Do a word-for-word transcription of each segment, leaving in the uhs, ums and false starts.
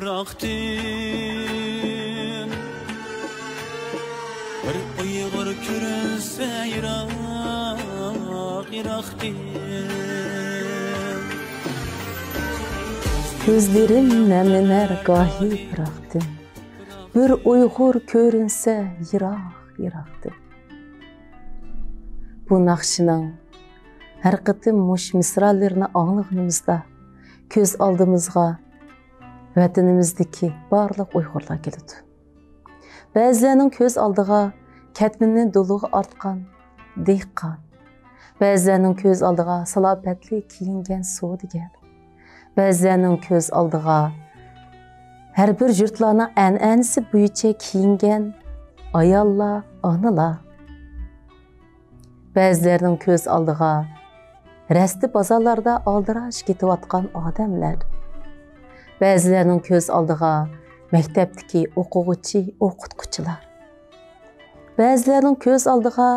يىراقتىن بىر ئۇيغۇر كۆرۈنسە يىراق، يىراقتىن. كۆزلىرىم نەملىنەر گاھى پىراقتىن، بىر ئۇيغۇر كۆرۈنسە يىراق، يىراقتىن. بۇ ناخشىنىڭ ھەر قېتىم مۇشۇ مىسرالىرىنى ئاڭلىغىنىمىزدا، كۆز ئالدىمىزغا ۋەتىنىمىزدىكى بارلىق ئۇيغۇرلار كېلىدۇ. بەزىلەرنىڭ كۆز ئالدىغا كەتمىنى دولىغا ئارتقان دېھقان، بەزىلەرنىڭ كۆز ئالدىغا سالاپەتلىك كىيىنگەن سودىگەر، بەزىلەرنىڭ كۆز ئالدىغا ھەر بىر يۇرتلارنىڭ ئەنئەنىسى بويىچە كىيىنگەن ئاياللار، ئانىلار، بەزىلەرنىڭ كۆز ئالدىغا رەستە بازارلاردا ئالدىراش كېتىۋاتقان ئادەملەر، بەزىلەرنىڭ كۆز ئالدىغا مەكتەپتىكى ئوقۇغۇچى، ئوقۇتقۇچىلار، بەزىلەرنىڭ كۆز ئالدىغا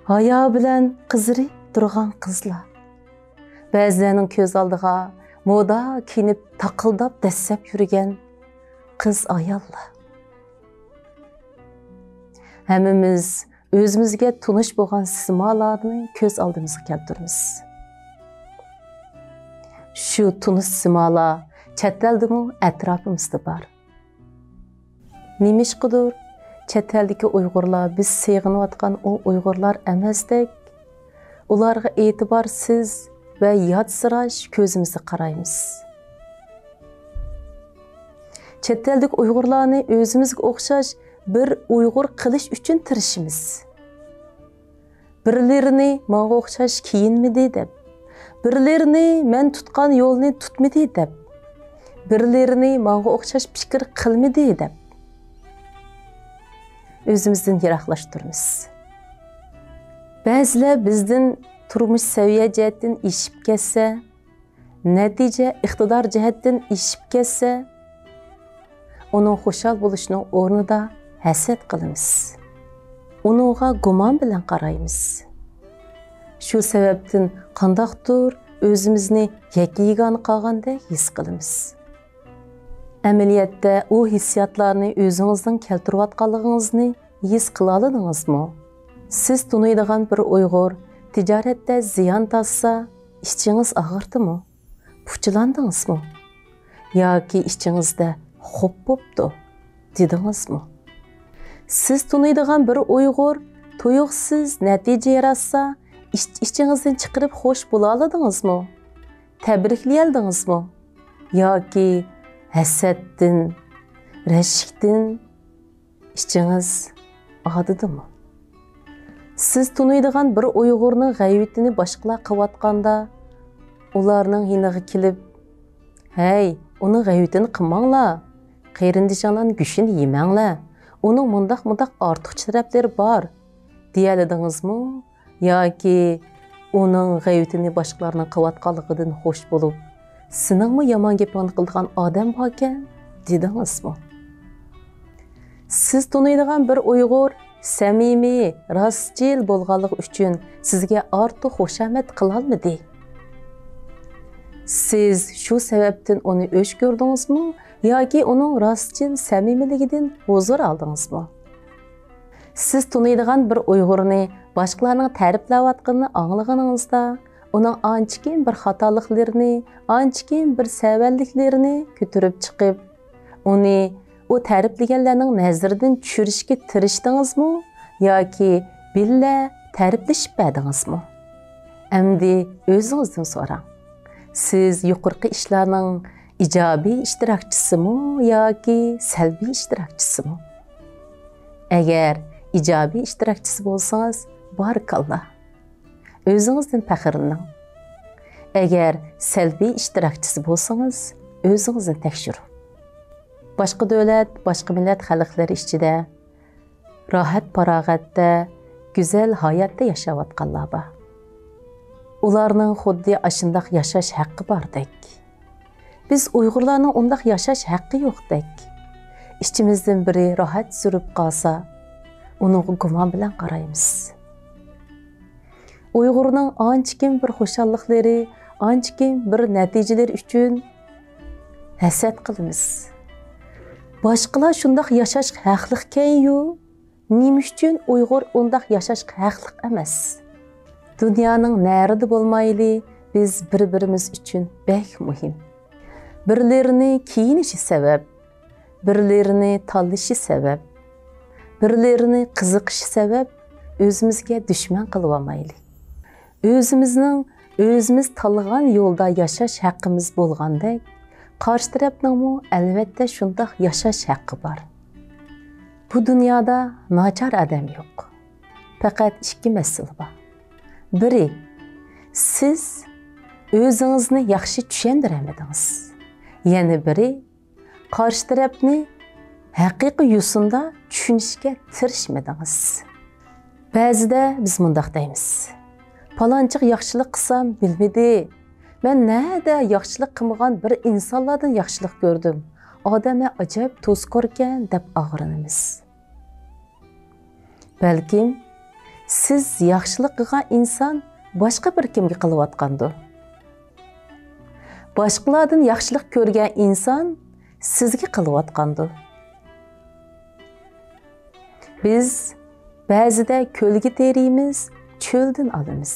ھايا بىلەن قىزىرىپ تۇرغان قىزلار، بەزىلەرنىڭ كۆز ئالدىغا مودا كىيىنىپ تاقىلداپ دەسسەپ يۈرگەن قىز ئاياللار. ھەممىمىز ئۆزىمىزگە تونۇش بولغان سىمالارنى كۆز ئالدىمىزغا كەلتۈرىمىز. شۇ تونۇش سىمالار چەت ئەلدىمۇ ئەتراپىمىزدا بار. نېمىشقىدۇر، چەت ئەلدىكى ئۇيغۇرلار بىز سېغىنىۋاتقان ئۇ ئۇيغۇرلار ئەمەستەك، ئۇلارغا ئېتىبارسىز ۋە ياتسىراش كۆزىمىزدە قارايمىز. چەت ئەلدىكى ئۇيغۇرلارنى ئۆزىمىزگە ئوخشاش بىر ئۇيغۇر قىلىش ئۈچۈن تىرىشىمىز. بىرلىرىنى ماڭا ئوخشاش كىيىنمىدى دەپ، بىرلىرىنى مەن تۇتقان يولنى تۇتمىدى دەپ، بىرلىرىنى ماڭا ئوخشاش پىكىر قىلمىدى دەپ، ئۆزىمىزدىن يىراقلاشتۇرىمىز. بەزىلەر بىزدىن تۇرمۇش سەۋىيە جەھەتتىن ئېشىپ كەتسە، نەتىجە ئىقتىدار جەھەتتىن ئېشىپ كەتسە، ئۇنىڭ خۇشال بولۇشىنىڭ ئورنىدا ھەسەت قىلىمىز. ئۇنىڭغا گۇمان بىلەن قارايمىز. شۇ سەۋەبتىن قانداقتۇر ئۆزىمىزنى يەككە-يېگانە قالغاندەك ھېس قىلىمىز. ئەمەلىيەتتە ئۇ ھېسسىياتلارنى ئۆزىڭىزنىڭ كەلتۈرۈۋاتقانلىقىڭىزنى ھېس قىلالىدىڭىزمۇ؟ سىز تونۇيدىغان بىر ئۇيغۇر تىجارەتتە زىيان تارتسا، ئىچىڭىز ئاغرىدىمۇ؟ پۇچىلاندىڭىزمۇ؟ ياكى ئىچىڭىزدە «خوپ بوپتۇ» دېدىڭىزمۇ؟ سىز تونۇيدىغان بىر ئۇيغۇر تۇيۇقسىز نەتىجە ياراتسا، ئىچ-ئىچىڭىزدىن چىقىرىپ خوش بولالىدىڭىزمۇ؟ تەبرىكلىيەلىدىڭىزمۇ؟ ياكى ھەسەتتىن، رەشكتىن ئىچىڭىز ئاغرىدىمۇ؟ سىز تونۇيدىغان بىر ئۇيغۇرنىڭ غەيۋىتىنى باشقىلار قىلىۋاتقاندا، ئۇلارنىڭ يېنىغا كېلىپ، «ھەي، ئۇنىڭ غەيۋىتىنى قىلماڭلار، قېرىندىشىڭلارنىڭ گۆشىنى يېمەڭلار، ئۇنىڭ مۇنداق-مۇنداق ئارتۇقچە تەرەپلىرى بار» دېيەلىدىڭىزمۇ؟ ياكى ئۇنىڭ غەيۋىتىنى باشقىلارنىڭ قىلىۋاتقانلىقىدىن خوش بولۇپ، «سېنىڭمۇ يامان گېپىڭنى قىلىدىغان ئادەم باركەن» دېدىڭىزمۇ؟ سىز تونۇيدىغان بىر ئۇيغۇر سەمىمىي، راستچىل بولغانلىقى ئۈچۈن سىزگە ئارتۇق خۇشامەت قىلالمىدى. سىز شۇ سەۋەبتىن ئۇنى ئۆچ كۆردىڭىزمۇ ياكى ئۇنىڭ راستچىل سەمىمىيلىكىدىن ھۇزۇر ئالدىڭىزمۇ؟ سىز تونۇيدىغان بىر ئۇيغۇرنى باشقىلارنىڭ تەرىپلەۋاتقىنىنى ئاڭلىغىنىڭىزدا، ئۇنىڭ ئانچىكىم بىر خاتالىقلىرىنى، ئانچىكىم بىر سەۋەنلىكلىرىنى كۆتۈرۈپ چىقىپ، ئۇنى ئۇ تەرىپلىگەنلەرنىڭ نەزىرىدىن چۈشۈرۈشكە تىرىشتىڭىزمۇ ياكى بىللە تەرىپلىشىپ بەردىڭىزمۇ؟ ئەمدى ئۆزىڭىزدىن سوراڭ. سىز يۇقىرىقى ئىشلارنىڭ ئىجابىي ئىشتىراكچىسىمۇ ياكى سەلبىي ئىشتىراكچىسىمۇ؟ ئەگەر ئىجابىي ئىشتىراكچىسى بولسىڭىز، بارىكاللا. ئۆزىڭىزدىن پەخىرلىنىڭ. ئەگەر سەلبىي ئىشتىراكچىسى بولسىڭىز، ئۆزىڭىزنى تەكشۈرۈڭ. باشقا دۆلەت، باشقا مىللەت خەلقلىرى ئىچىدە راھەت-پاراغەتتە، گۈزەل ھاياتتا ياشاۋاتقانلار بار. ئۇلارنىڭ خۇددى ئاشۇنداق ياشاش ھەققى باردەك. بىز ئۇيغۇرلارنىڭ ئۇنداق ياشاش ھەققى يوقتەك. ئىچىمىزدىن بىرى راھەت سۈرۈپ قالسا، ئۇنىڭغا گۇمان بىلەن قارايمىز. ئۇيغۇرنىڭ ئانچىكىم بىر خۇشاللىقلىرى، ئانچىكىم بىر نەتىجىلىرى ئۈچۈن ھەسەت قىلىمىز. باشقىلار شۇنداق ياشاشقا ھەقلىقكەنيۇ، نېمە ئۈچۈن ئۇيغۇر ئۇنداق ياشاشقا ھەقلىق ئەمەس؟ دۇنيانىڭ نەرىدە بولمايلى، بىز بىر-بىرىمىز ئۈچۈن بەك مۇھىم. بىرلىرىنى كىيىنىشى سەۋەب، بىرلىرىنى تاللىشى سەۋەب، بىرلىرىنى قىزىقىشى سەۋەب ئۆزىمىزگە دۈشمەن قىلىۋالمايلى. ئۆزىمىزنىڭ ئۆزىمىز تاللىغان يولدا ياشاش ھەققىمىز بولغاندەك، قارشى تەرەپنىڭمۇ ئەلۋەتتە شۇنداق ياشاش ھەققى بار. بۇ دۇنيادا ناچار ئادەم يوق. پەقەت ئىككى مەسىلە بار. بىرى، سىز ئۆزىڭىزنى ياخشى چۈشەندۈرەلمىدىڭىز. يەنە بىرى، قارشى تەرەپنى ھەقىقىي يوسۇندا چۈشىنىشكە تىرىشمىدىڭىز. بەزىدە بىز مۇنداق دەيمىز: «پالانچىغا ياخشىلىق قىلسام بىلمىدى. مەن نەدە ياخشىلىق قىلمىغان بىر ئىنسانلاردىن ياخشىلىق كۆردۈم. ئادەملەر ئاجايىپ توزكوركەن» دەپ ئاغرىنىمىز. بەلكىم سىز ياخشىلىق قىلغان ئىنسان باشقا بىر كىمگە قىلىۋاتقاندۇ؟ باشقىلاردىن ياخشىلىق كۆرگەن ئىنسان سىزگە قىلىۋاتقاندۇ؟ بىز بەزىدە كۆلگە تېرىيمىز، چۆلدىن ئالىمىز.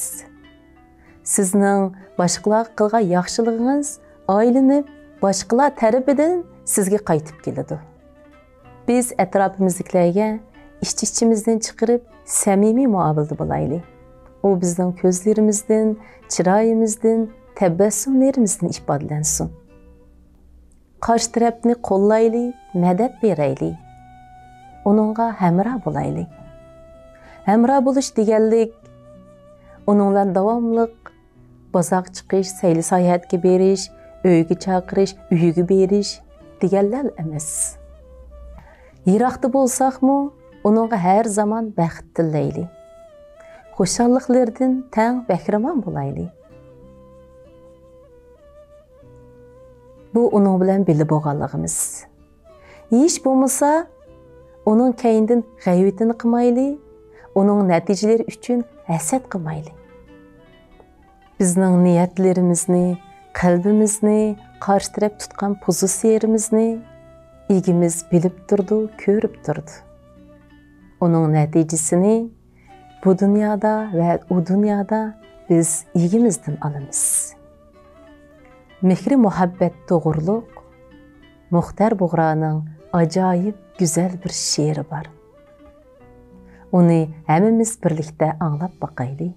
سىزنىڭ باشقىلارغا قىلغان ياخشىلىقىڭىز ئايلىنىپ، باشقىلار تەرىپىدىن سىزگە قايتىپ كېلىدۇ. بىز ئەتراپىمىزدىكىلەرگە ئىچ-ئىچىمىزدىن چىقىرىپ سەمىمىي مۇئامىلىدە بولايلى. ئۇ بىزنىڭ كۆزلىرىمىزدىن، چىرايىمىزدىن، تەبەسسۇملىرىمىزدىن ئىپادىلەنسۇن. قارشى تەرەپنى قوللايلى، مەدەت بېرەيلى. ئۇنىڭغا ھەمراھ بولايلى. ھەمراھ بولۇش دېگەنلىك، ئۇنىڭ بىلەن داۋاملىق بازارغا چىقىش، سەيلە-ساياھەتكە بېرىش، ئۆيگە چاقىرىش، ئۆيىگە بېرىش دېگەنلەر ئەمەس. يىراقتا بولساقمۇ، ئۇنىڭغا ھەر زامان بەخت تىلەيلى. خۇشاللىقلىرىدىن تەڭ بەھرىمەن بولايلى. بۇ ئۇنىڭ بىلەن بىللە بولغانلىقىمىز. ھېچ بولمىسا، ئۇنىڭ كەينىدىن غەيۋىتىنى قىلمايلى، ئۇنىڭ نەتىجىلىرى ئۈچۈن ھەسەت قىلمايلى. بىزنىڭ نىيەتلىرىمىزنى، قەلبىمىزنى، قارشى تەرەپ تۇتقان پوزىتسىيىمىزنى ئىگىمىز بىلىپ تۇرىدۇ، كۆرۈپ تۇرىدۇ. ئۇنىڭ نەتىجىسىنى بۇ دۇنيادا ۋە ئۇ دۇنيادا بىز ئىگىمىزدىن ئالىمىز. مېھرى مۇھەببەت توغرۇلۇق مۇختەر بۇغرانىڭ ئاجايىپ گۈزەل بىر شېئىرى بار. ئۇنى ھەممىمىز بىرلىكتە ئاڭلاپ باقايلى.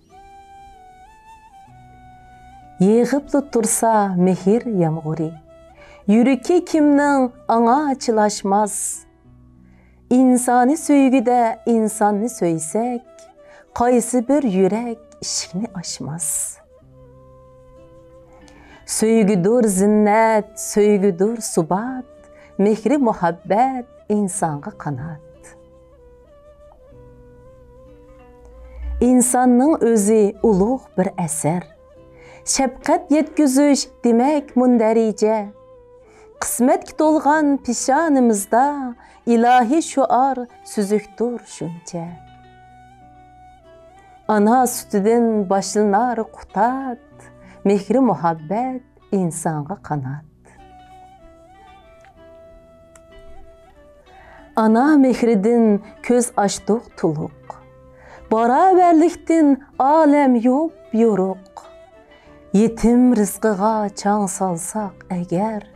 يېغىپلا تۇرسا مېھىر يامغۇرى، يۈرىكى كىمنىڭ ئاڭا چىلاشماس؟ ئىنسانىي سۆيگۈدە ئىنساننى سۆيسەك، قايسى بىر يۈرەك ئىشىكنى ئاچماس؟ سۆيگۈدۇر زىننەت، سۆيگۈدۇر سۇبات، مېھرى مۇھەببەت ئىنسانغا قانات. ئىنساننىڭ ئۆزى ئۇلۇغ بىر ئەسەر. شەپقەت يەتكۈزۈش دېمەك مۇندەرىجە. قىسمەتكە تولغان پېشانىمىزدا، ئىلاھىي شوئار سۈزۈكتۇر شۇنچە. ئانا سۈتىدىن باشلىنار قۇتات، مېھرى مۇھەببەت ئىنسانغا قانات. ئانا مېھرىدىن كۆز ئاچتۇق تولۇق، باراۋەرلىكتىن ئالەم يوپيورۇق. يېتىم رىزقىغا چاڭ سالساق ئەگەر،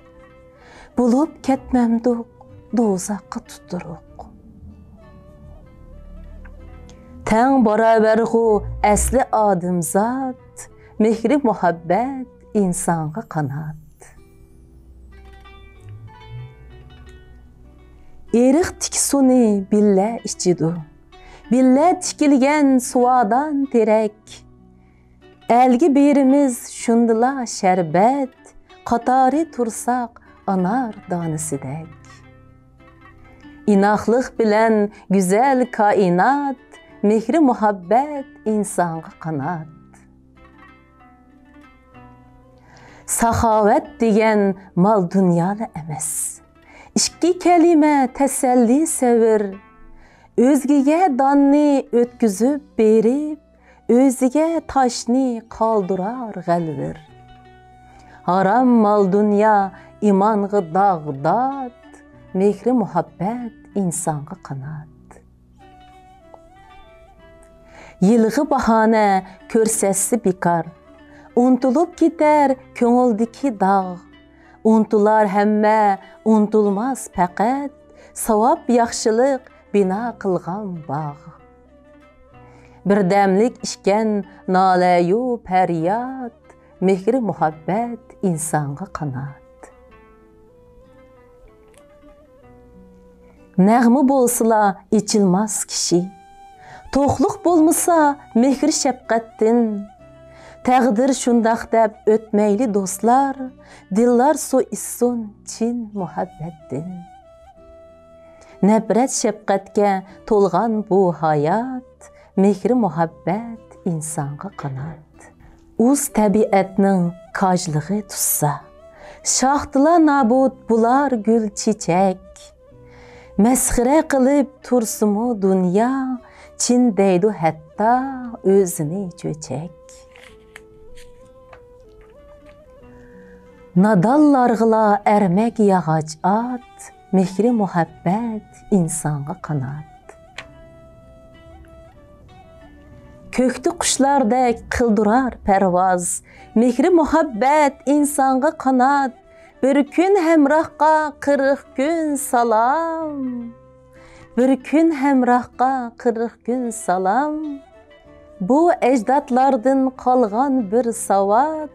بولۇپ كەتمەمدۇق دوزاخقا تۇتۇرۇق. تەڭ باراۋەرغۇ ئەسلى ئادەمزات، مېھرى مۇھەببەت ئىنسانغا قانات. ئېرىق تىكى سۇنى بىللە ئىچىدۇ، بىللە تىكىلگەن سۇۋادان تېرەك. ئەلگە بېرىمىز شۇندىلا شەربەت، قاتارى تۇرساق ئانار دانىسىدەك. ئىناقلىق بىلەن گۈزەل كائىنات، مېھرى مۇھەببەت ئىنسانغا قانات. ساخاۋەت دېگەن مال دۇنيالا ئەمەس. ئىككى كەلىمە تەسەللى سەۋر. ئۆزگىگە داننى ئۆتكۈزۈپ بېرىپ، ئۆزىگە تاشنى قالدۇرار غەلۋىر. ھارام مال دۇنيا ئىمانغا داغ دات، مېھرى مۇھەببەت ئىنسانغا قانات. يىلغا باھانە كۆرسەتسە بىكار، ئۇنتۇلۇپ كېتەر كۆڭۈلدىكى داغ. ئۇنتۇلار ھەممە، ئۇنتۇلماس پەقەت، ساۋاب ياخشىلىق بىنا قىلغان باغ. بىردەملىك ئىكەن نالەيۇ پەرياد، مېھرى مۇھەببەت ئىنسانغا قانات. نەغمە بولسىلا ئېچىلماس كىشى، توقلۇق بولمىسا مېھرى شەپقەتتىن. تەقدىر شۇنداق دەپ ئۆتمەيلى دوستلار، دىللار سۇ ئىچسۇن چىن مۇھەببەتتىن. نەپرەت شەپقەتكە تولغان بۇ ھايات، مېھرى مۇھەببەت ئىنسانغا قانات. ئۇز تەبىئەتنىڭ كاجلىقى تۇتسا، شاختىلا نابۇت بولار گۈل چېچەك. مەسخىرە قىلىپ تۇرسىمۇ دۇنيا، چىن دەيدۇ ھەتتا ئۆزىنى چۆچەك. نادانلارغىلا ئەرمەك ياغاچ ئات، مېھرى مۇھەببەت ئىنسانغا قانات. كۆكتە قۇشلاردەك قىلدۇرار پەرۋاز، مېھرى مۇھەببەت ئىنسانغا قانات. بىر كۈن ھەمراھقا قىرىق كۈن سالام، بىر كۈن ھەمراھقا قىرىق كۈن سالام. بۇ ئەجدادلاردىن قالغان بىر ساۋات،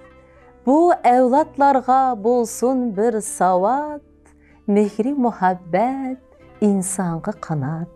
بۇ ئەۋلادلارغا بولسۇن بىر ساۋات. مېھرى مۇھەببەت ئىنسانغا قانات.